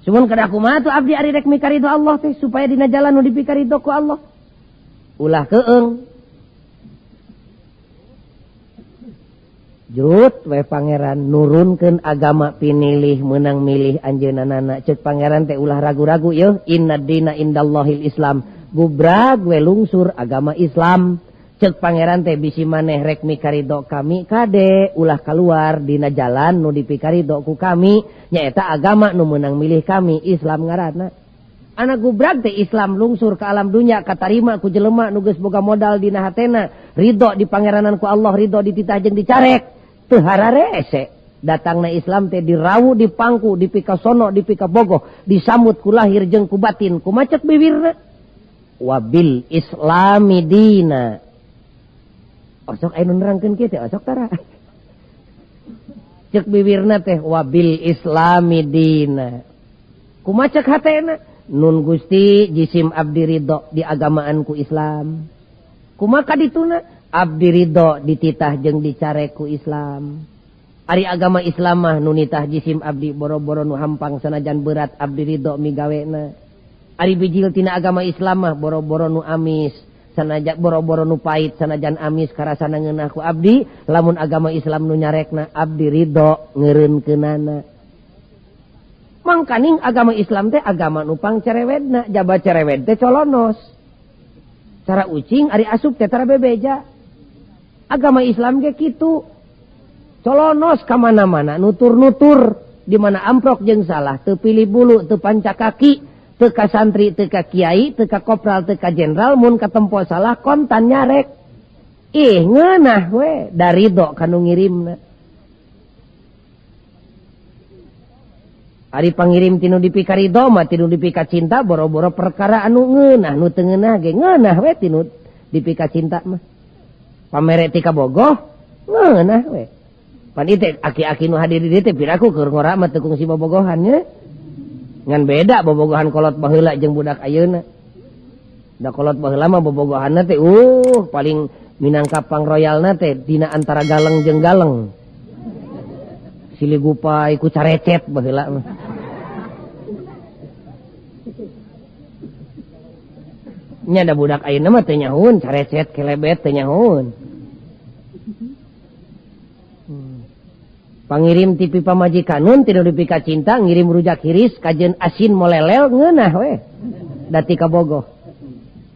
Cuman kada kumaha tuh abdi ari rek mikaridho Allah teh supaya dina jalan nu dipikaridho ku Allah. Ulah keung. Jrut we pangeran nurunkeun agama pinilih meunang milih anjeunna. Ceuk pangeran teh ulah ragu-ragu yeuh inna dina indallahil Islam. Gubrag we lungsur agama Islam. Ceuk pangeran teh bisi maneh rek mikaridho kami kade ulah kaluar dina jalan nu dipikaridho ku kami nyaeta agama nu meunang milih kami Islam ngaranna. Anak gubrag teh Islam lungsur ke alam dunya katarima ku jelema nu geus boga modal dina hatena ridho di pangeranan ku Allah ridho dititah jeung dicarek teu hararese. Datangna Islam teh dirawu dipangku dipikasono dipikabogoh disambut ku lahir jeung ku batin ku macet bibirna wabil islami dina. Osok aya nu nerangkeun kieu teh osok tara. Ceuk bibirna teh wabil islami dina. Kumaca hatena nun Gusti jisim abdi ridho di agamaan ku Islam. Kumaka dituna abdi ridho dititah jeung dicarek ku Islam. Ari agama Islam mah nu nitah jisim abdi boro-boro nu hampang sanajan berat abdi ridho migawena. Ari bijil tina agama Islam mah boro-boro nu amis sanajan boro-boro nu pait sanajan amis karasana ngeunah ku abdi, lamun agama Islam nu nyarekna abdi ridho ngeureunkeunana. Mangkaning agama Islam teh agama nu pangcerewedna, jaba cerewed teh colonos. Cara ucing ari asup teh tara bebeja. Agama Islam ge kitu. Colonos ka mana-mana, nutur-nutur di mana amprok jeung salah, teu pilih bulu, teu panca kaki, teu ka santri, teu ka kiai, teu ka kopral, teu ka jenderal, mun katempo salah kontan nyarek. Ih ngeunah we da ridho ka nu ngirimna. Ari pangirim tinu dipika ridho mah tinu dipika cinta boro-boro perkara anu ngeunah nu teu ngeunah ge ngeunah we tinu dipika cinta mah. Pamere ti kabogoh ngeunah we. Pan ieu aki-aki nu hadir di dieu teh piraku keur ngora mah teu kungsi bobogohan nya. Ngan beda bobogohan kolot baheula jeung budak ayeuna. Da kolot baheula mah bobogohanna teh paling minangka pangroyalna teh dina antara galeng jeung galeng. Silih gupai ku carecet baheula mah. Nya da budak ayeuna mah teu nyahueun carecet kelebet teu nyahueun. Pangirim ti pamajikanun tinu dipika cinta ngirim rujak hiris kajeun asin molelel ngeunah we. Da ti kabogoh.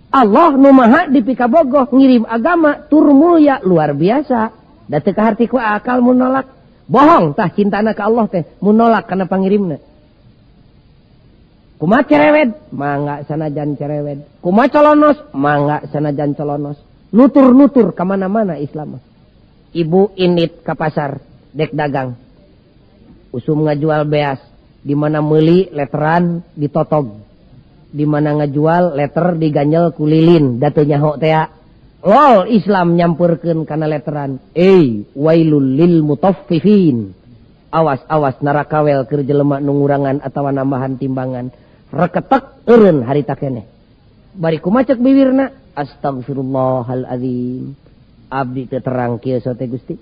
Allah nu maha dipika bogoh ngirim agama tur mulya luar biasa. Da teu kaharti ku akal mun nolak. Bohong tah cintana ka Allah teh mun nolak kana pangirimna. Kumaha cerewed? Mangga sanajan cerewed. Kumaha colonos? Mangga sanajan colonos. Nutur-nutur ka mana-mana Islam. Ibu indit ka pasar dek dagang. Usum ngajual beas, di mana meuli letteran ditotog. Di mana ngajual letter diganjel ku lilin, da teu nyaho tea. Lol Islam nyampurkeun kana letteran. Wailul lil mutaffifin. Awas-awas narakawel keur jelema nu ngurangan atawa nambahan timbangan. Reketek eureun harita keneh. Bari kumaha ceuk biwirna? Astagfirullahalazim. Abdi teu terang kieu sote Gusti.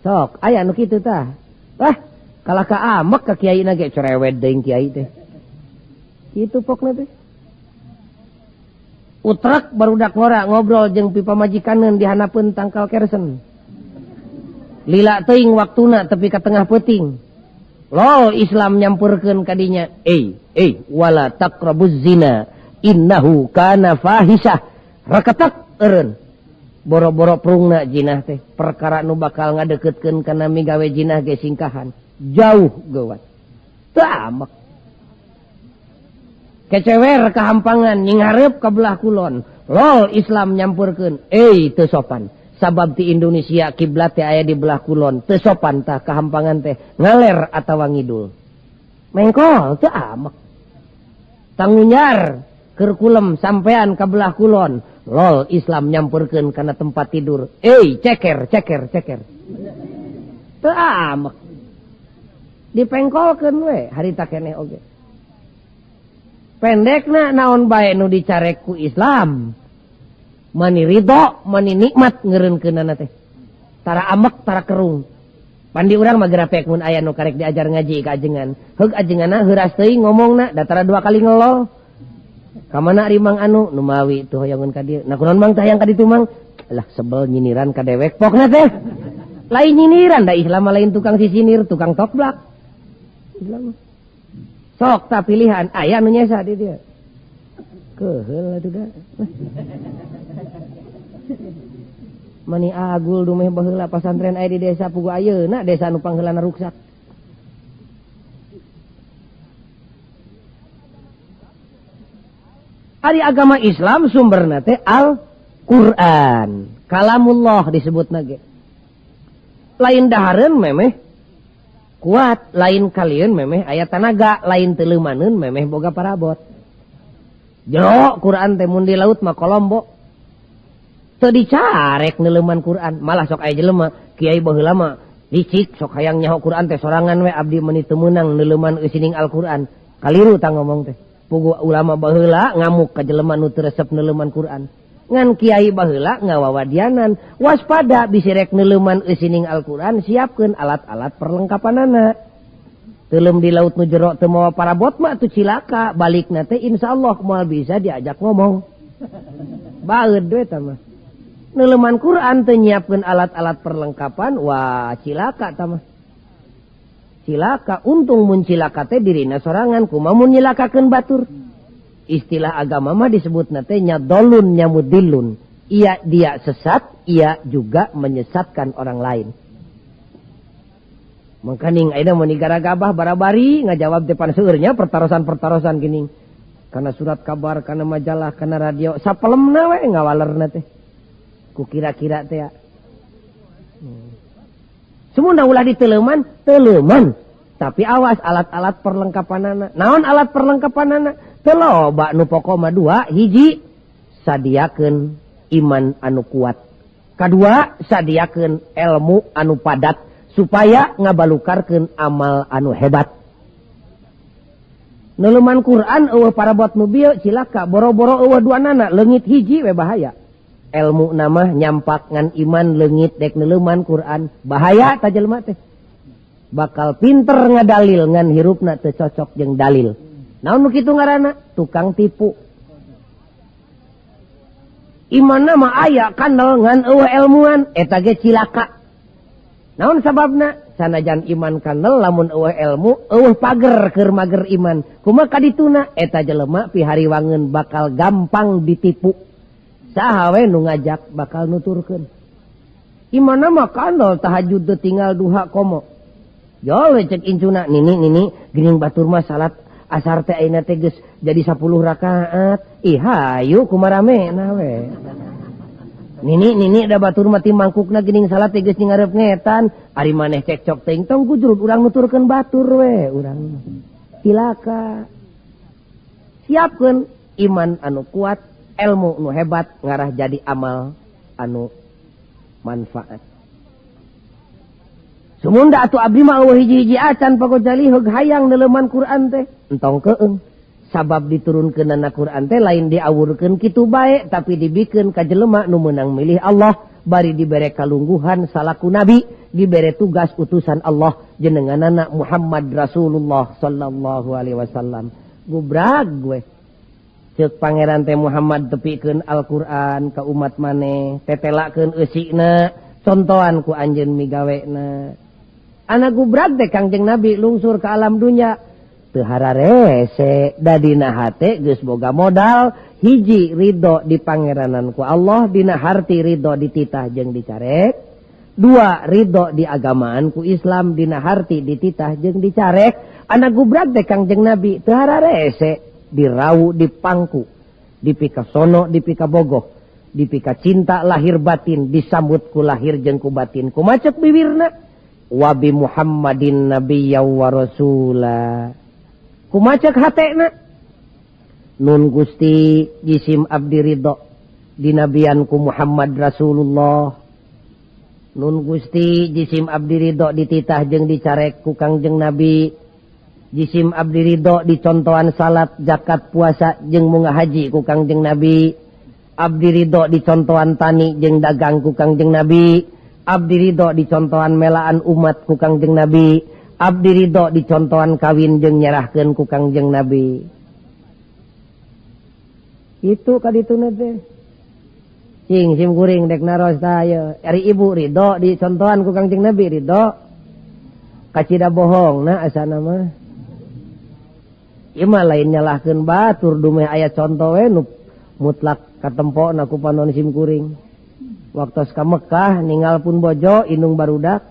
Sok aya nu kitu tah. Wah, kalah ka amek ka kiai na ge cerewet deui kiai teh. Kitu pokna teh. Utrek barudak ngora ngobrol jeung pi pamajikaneun di hanapeun tangkal kersen. Lila teuing waktuna tepi ka tengah peuting. Lol Islam nyampurkeun ka dinya. Wala taqrabuz zina innahu kana fahisah. Reketek eureun. Boro-boro prungna jinah teh perkara nu bakal ngadeukeutkeun kana migawe jinah ge singkahan. Jauh geuwat. Teu amek. Kecewer kahampangan nyinghareup ka belah kulon. Lol Islam nyampurkeun. Teu sopan. Sabab ti Indonesia kiblat teh aya di belah kulon. Teu sopan tah kahampangan teh ngaler atawa ngidul. Mengkol teu amek. Tangunyar keur kulem sampean ka belah kulon. Lol Islam nyampurkeun kana tempat tidur. Ceker ceker ceker. Teu amek. Dipengkolkeun we harita keneh oge. Pendekna naon bae nu dicarek ku Islam. Mani ridho, mani nikmat ngeureunkeunana teh. Tara amek, tara kerung. Pandi urang mah gerapek mun aya nu karek diajar ngaji ka ajengan. Heug ajenganna heuras teuing ngomongna, da tara dua kali ngelol. Ka mana ari Mang anu nu mawi teu hoyongeun ka dieu. Nah kunaon Mang teh hayang ka ditu Mang? Lah sebel nyiniran ka dewek pokna teh. Lain nyiniran da Islam mah lain tukang sisinir, tukang tokblak. Islam mah. Sok ta pilihan aya nu nyesa di dieu. Keheul atuh da. Mani agul dumeh baheula pasantren aya di desa pugu ayeuna desa nu pangheulana ruksak. Ari agama Islam sumberna teh Al-Qur'an. Kalamullah disebutna ge. Lain dahareun memeh kuat, lain kalieun memeh aya tanaga, lain teuleumaneun memeh boga parabot. Jero Quran teh mun di laut mah kolombo. Teu dicarek neuleuman Quran, malah sok aya jelema kiai baheula mah licik sok hayang nyaho Quran teh sorangan we abdi meuni teu meunang neuleuman eusining Al-Qur'an. Kaliru tah ngomong teh. Pugu ulama baheula ngamuk ka jelema nu teu resep neuleuman Quran. Ngan kiai baheula ngawawadianan, waspada bisi rek neuleuman eusining Al-Qur'an, siapkeun alat-alat perlengkapanana. Teuleum di laut nu jero teu mawa parabot mah atuh cilaka, balikna teh insyaallah moal bisa diajak ngomong. Baeud we tah mah. Neuleuman Quran teu nyiapkeun alat-alat perlengkapan, wah cilaka tah mah. Cilaka untung mun cilaka teh dirina sorangan kumaha mun nyilakakeun batur. Istilah agama mah disebutna teh nya dolun nya mudilun. Ia dia sesat, ia juga menyesatkan orang lain. Mangkaning ayeuna mun digaragabah barabari ngajawab teh pan seueurnya pertarosan-pertarosan geuning. Kana surat kabar, kana majalah, kana radio, sapelemna we ngawalerna teh. Ku kira-kira teh ya. Sumunda ulah diteleman, teleuman. Tapi awas alat-alat perlengkapanana. Naon alat perlengkapanana? Teu loba nu pokok mah dua, hiji sadiakeun iman anu kuat. Kadua sadiakeun ilmu anu padat supaya ngabalukarkeun amal anu hebat. Neuleman Quran eueuh parabot nu bieu cilaka, boro-boro eueuh duanana leungit hiji we bahaya. Ilmu nama nyampak ngan iman leungit dek neuleman Quran bahaya ta jelema teh. Bakal pinter ngadalil ngan hirupna teu cocok jeung dalil. Naon nu kitu ngaranna? Tukang tipu. Imanna mah aya kandel ngan eueuh ilmuan eta ge cilaka. Naon sababna? Sanajan iman kandel lamun eueuh ilmu eueuh pager keur mager iman. Kumaha kadituna eta jelema pihariwangeun bakal gampang ditipu. Saha we nu ngajak bakal nuturkeun. Imanna mah kandel tahajud teu tinggal duha komo. Jol we cek incuna nini nini geuning batur mah salat asar teh ayeuna teh geus jadi 10 rakaat. Ih hayu kumaramena we. Nini nini da batur mah ti mangkukna geuning salat teh geus ngarep ngetan. Ari maneh cekcok teuing tong gujrud urang nuturkeun batur we urang. Cilaka. Siapkeun iman anu kuat, ilmu nu hebat ngarah jadi amal anu manfaat. Sumunda atuh abdi mah eueuh hiji-hiji acan pagojali heug hayang neuleman Quran teh. Entong keung. Sabab diturunkeunana Quran teh lain diawurkeun kitu bae tapi dibikeun ka jelema nu meunang milih Allah bari dibere kalungguhan salaku nabi, dibere tugas utusan Allah jenenganana Muhammad Rasulullah sallallahu alaihi wasallam. Gubrag we. Ceuk pangeran teh Muhammad tepikeun Al-Qur'an ka umat maneh, tetelakeun eusina, contohan ku anjeun migawena. Anak gubrag teh Kangjeng Nabi lungsur ke alam dunya. Teu hararese da dina hate geus boga modal, hiji ridho di pangeranan ku Allah, dina harti ridho dititah jeung dicarek. Dua ridho di agamaan ku Islam, dina harti dititah jeung dicarek. Anak gubrag teh Kangjeng Nabi teu hararese dirau dipangku, dipika sono dipika bogoh, dipika cinta lahir batin, disambut ku lahir jeung ku batin. Kumacek bibirna wabi Muhammadin nabiyya wa rasula. Kumacek hatena nun Gusti jisim abdi ridho dinabian ku Muhammad Rasulullah. Nun Gusti jisim abdi ridho dititah jeung dicarek ku Kangjeng Nabi. Jisim abdi ridho dicontohan salat, zakat, puasa jeung munga haji ku Kangjeng Nabi. Abdi ridho dicontohan tani jeung dagang ku Kangjeng Nabi. Abdi ridho dicontohan melaan umat ku Kangjeng Nabi. Abdi ridho dicontohan kawin jeung nyerahkeun ku Kangjeng Nabi. Itu kadituna teh. Cing sim kuring dek naros tah ieu. Ari ibu ridho dicontohan ku Kangjeng Nabi ridho. Kacida bohong na asana mah. Ieu mah lain nyalahkeun batur dumeh aya conto we nu mutlak katempona ku panon sim kuring. Waktos ka Mekah ninggal pun bojo indung barudak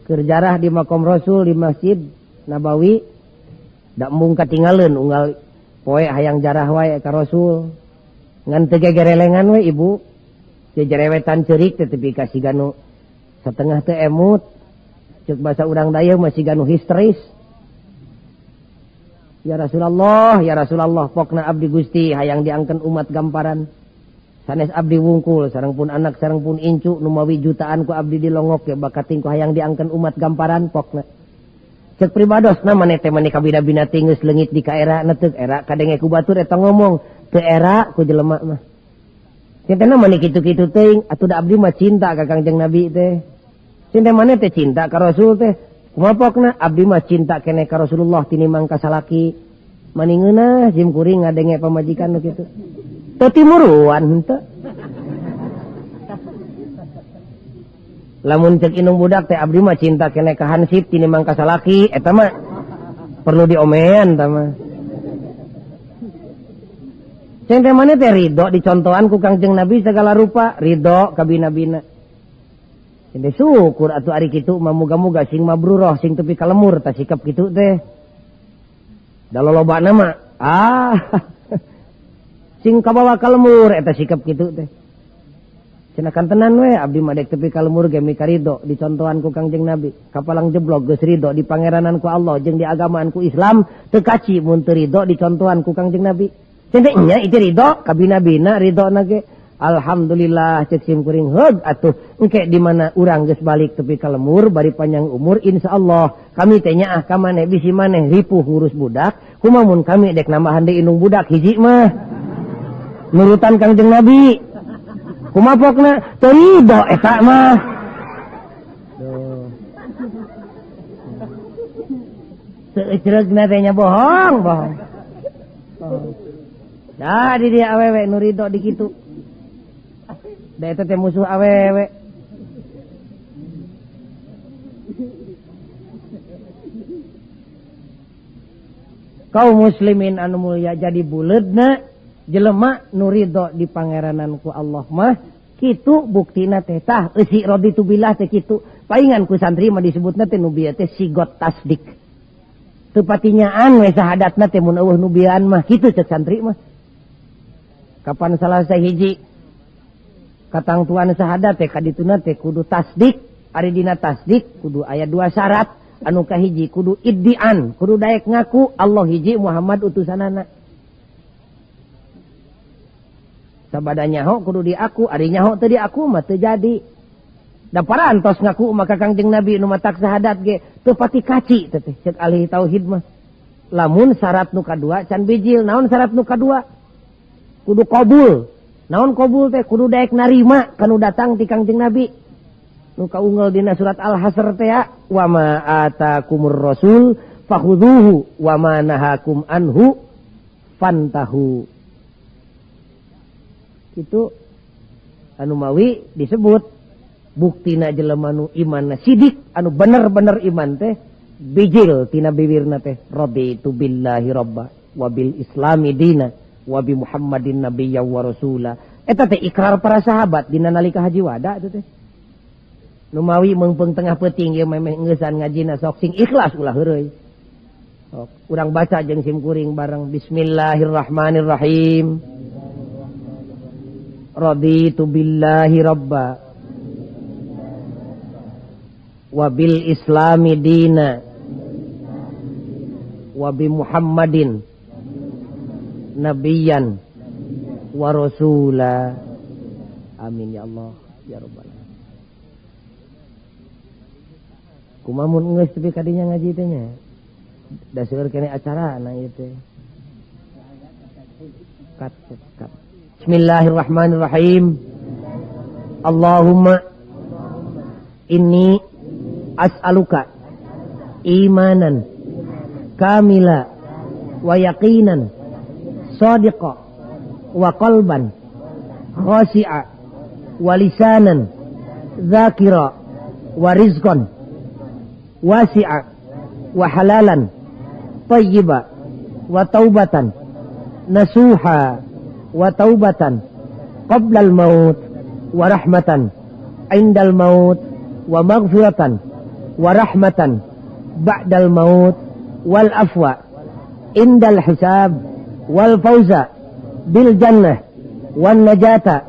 keur jarah di makom Rasul di Masjid Nabawi da embung katingaleun unggal poe hayang jarah wae ka Rasul ngan teu gegerelengan we ibu teu jerewetan ceurik teh tepi ka siga nu satengah teu emut ceuk basa urang dayeuh mah siga nu histeris. Ya Rasulullah, ya Rasulullah, pokna abdi Gusti hayang diangkeun umat gamparan. Sanes abdi wungkul sareng pun anak sareng pun incu numawi jutaan ku abdi dilongok ya bakating ku hayang diangkeun umat gamparan pokna. Ceuk pribadosna maneh teh maneh kabina-bina geus leungit di kaera na teu era kadenge ku batur eta ngomong teu era ku jelema mah. Cintana maneh kitu-kitu teuing atuh da abdi mah cinta ka Kangjeng Nabi teh. Cinta maneh teh cinta ka Rasul teh. Kumaha pokna abdi mah cinta keneh ka Rasulullah tinimbang ka salaki. Maningeunah sim kuring ngadenge pamajikan nu kitu. Teu timuruan henteu. Lamun cek indung budak teh abdi mah cinta keneh ka hansip tinimbang ka salaki eta mah perlu diomean eta mah. Ceng teh maneh teh ridho dicontohan ku Kangjeng Nabi segala rupa, ridho ka bina-bina. Ceng teh syukur atuh ari kitu mah muga-muga sing mabruroh sing tepi ka lemur tah sikap kitu teh. Da lolobana mah ah sing kabawa ka lemur eta sikap kitu teh. Cenah kantenan we abdi mah dek tepi ka lemur ge mika ridho dicontohan ku Kangjeng Nabi. Kapalang jeblok geus ridho di pangeranan ku Allah jeung di agamaan ku Islam teu kaci mun teu ridho dicontohan ku Kangjeng Nabi. Cen teh nya itu ridho ka bina-bina ridhona ge. Alhamdulillah cek sim kuring heug atuh engke di mana urang geus balik tepi ka lemur bari panjang umur insyaallah kami teh nyaah ka maneh bisi maneh ripuh ngurus budak kumaha mun kami dek nambahan deui indung budak hiji mah nurutan Kangjeng Nabi kumaha pokna teu ridho eta mah. Duh. Seucreugna teh nya bohong bohong. Oh. Dah di dia awewe nu ridho di kitu. Da eta teh musuh awewe. Kaum muslimin anu mulia jadi buleudna jelema nu ridho di pangeranan ku Allah mah kitu buktina teh tah eusi raditu billah teh kitu. Paingan ku santri mah disebutna teh nu bieu teh sigot tasdik. Teu patinyaan we sahadatna teh mun eueuh nu bieuan mah kitu cek santri mah. Kapan salah sahiji katangtuan sahadat teh kadituna teh kudu tasdik, ari dina tasdik kudu aya dua syarat. Anu kahiji kudu iddian, kudu daek ngaku Allah hiji Muhammad utusanana. Sabada nyaho kudu diaku, ari nyaho teu diaku mah teu jadi. Da parantos ngaku maka Kangjeng Nabi nu matak sahadat ge teu pati kaci teh teh cek ahli tauhid mah. Lamun syarat nu kadua can bijil, naon syarat nu kadua? Kudu qabul. Naon qabul teh kudu daek narima kanu datang ti Kangjeng Nabi. Nu kaunggal dina surat Al-Hasr teh ya, wa ma atakumur rasul fakhudhuhu wa ma nahakum anhu fantahu. Itu anu mawi disebut buktina jelema nu imanna sidik anu bener-bener iman teh bijil tina bibirna teh raditu billahi robba wa bil islami dina wa bi Muhammadin nabiyya wa rasula. Eta teh ikrar para sahabat dina nalika haji wada eta teh. Nu mawi meungpeung tengah peuting ieu memeh engeusan ngajina sok sing ikhlas ulah heureuy. Sok urang baca jeung sim kuring bareng bismillahirrahmanirrahim. Raditu billahi robba wa bil islami dina wa bi Muhammadin nabiyan wa rasula. Amin ya Allah ya rabbal alamin. Kumaha mun geus tepi ka dinya ngaji teh nya? Da seueur keneh acarana ieu teh. Kat kat. Bismillahirrahmanirrahim. Allahumma inni as'aluka imanan kamila wa yaqinan sadiqa wa qalban khashi'a wa lisanan dzakira wa rizqan wasi'a wa halalan tayyiba wa taubatan nasuha wa taubatan qablal maut wa rahmatan indal maut wa maghfiratan wa rahmatan ba'dal maut wal afwa indal hisab wal fauza bil jannah wan najata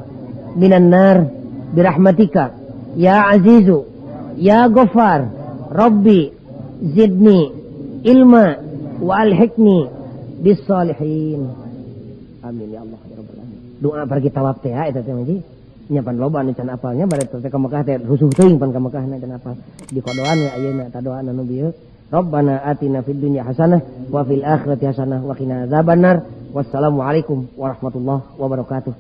minan nar birahmatika ya azizu ya ghaffar rabbi zidni ilma wa alhiqni bis salihin. Amin ya Allah ya rabbal alamin. Doa pergi tawaf teh eta teh mah nya pan loba anu can apalnya bare teh ka Mekah teh rusuh teuing pan ka Mekah na can apal. Di kodoan we ayeuna tadoana nu bieu. Rabbana atina fid dunya hasanah wa fil akhirati hasanah wa qina adzabannar. Wassalamualaikum warahmatullahi wabarakatuh.